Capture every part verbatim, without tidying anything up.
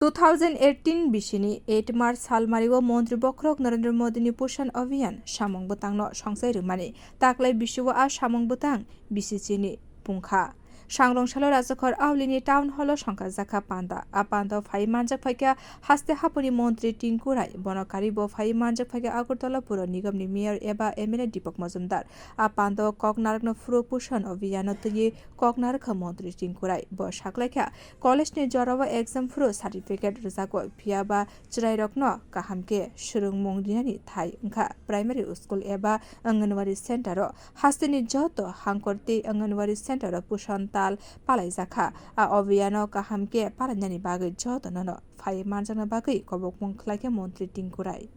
Two thousand eighteen bisini eight March salmario Montri Bokhorok Narendra Modini Pushan Abhiyan samung bwtangno songchai rwmani taklai bisio a samung bwtang bisichini pungkha. Sangrong salo Rajakhor Aulini Town Hallo songkha jakha panda. A panda phai manjak phaikha haste haponi Montri Tinku Rai, bono karibo phai manjak phaikha Agartala Puro Nigamni Mayor eba M L A Deepak Majumdar. A panda kok narakno phuru Pushan Abhiyano twiwi kok narakha Montri Tinku Rai. Bo saklaikha college ni jorao exam phuru certificate rwjago, phiyaba chwrairokno kaham khe swrwngmung rinani thai wngkha. Primary school eba Anganwadi center o hasteni joto hangkor tei Anganwadi center o Pushan tal palaijakha. A abhiyano kaham khe palainani bagwi jotonono phai manjakna bagwi kobokmung khlaikha Montri Tinku Rai.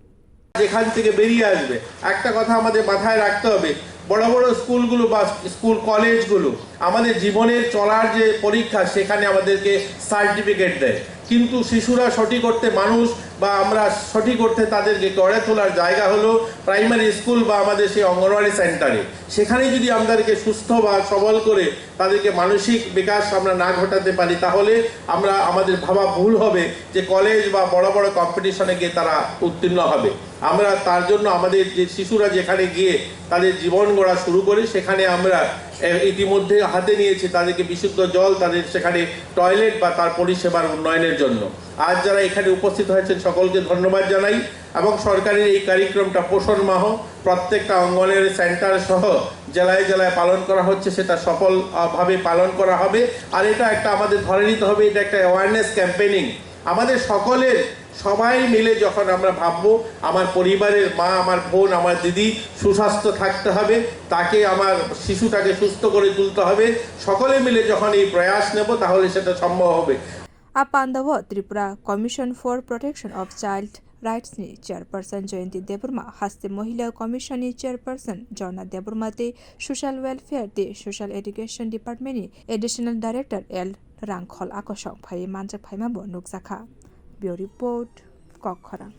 যেখান থেকে বেরিয়ে আসবে। একটা কথা আমাদের মাথায় রাখতে হবে, বড় বড় স্কুলগুলো বা স্কুল কলেজগুলো আমাদের জীবনের চলার যে পরীক্ষা, সেখানে আমাদেরকে সার্টিফিকেট দেয়, কিন্তু শিশুরা সঠিক অর্থে মানুষ বা আমরা সঠিক অর্থে তাদেরকে গড়ে তোলার জায়গা হলো প্রাইমারি স্কুল বা আমাদের সেই অঙ্গনওয়াড়ি সেন্টারে। সেখানে যদি আমাদেরকে সুস্থ বা সবল করে তাদেরকে মানসিক বিকাশ আমরা না ঘটাতে পারি, তাহলে আমরা, আমাদের ভাবা ভুল হবে যে কলেজ বা বড় বড় কম্পিটিশনে গিয়ে তারা উত্তীর্ণ হবে। আমরা তার জন্য আমাদের যে শিশুরা যেখানে গিয়ে তাদের জীবন গড়া শুরু করে, সেখানে আমরা, এ, ইতিমধ্যে হাতে নিয়েছি তাদেরকে বিশুদ্ধ জল, তাদের সেখানে টয়লেট বা তার পরিষেবার উন্নয়নের জন্য। আজ যারা এখানে উপস্থিত হয়েছেন, সকলকে ধন্যবাদ জানাই। এবং সরকারের এই কার্যক্রমটা পোষণ মাহ প্রত্যেকটা অঙ্গনওয়াড়ি সেন্টার সহ জেলায় জেলায় পালন করা হচ্ছে, সেটা সফল, আহ, ভাবে পালন করা হবে। আর এটা একটা আমাদের ধরে নিতে হবে, এটা একটা অ্যাওয়ারনেস ক্যাম্পেইনিং। আমাদের সকলের, সবাই মিলে যখন আমরা ভাববো, আমার পরিবারের মা, আমার বোন, আমার দিদি সুস্বাস্থ্য থাকতে হবে, তাকে, আমার শিশুটাকে সুস্থ করে তুলতে হবে, সকলে মিলে যখন এই প্রয়াস নেব, তাহলে সেটা সম্ভব হবে। A pandao Tripura Commission for Protection of Child Rights ni chairperson Jayanti Debbarma, haste Mohila Commission ni chairperson Jharna Debbarma tei Social Welfare tei Social Education Department ni Additional Director L Rangkhol Akosong phaiwi manjak phaima bo nukjakha. Bureau Report, Kokkhorang.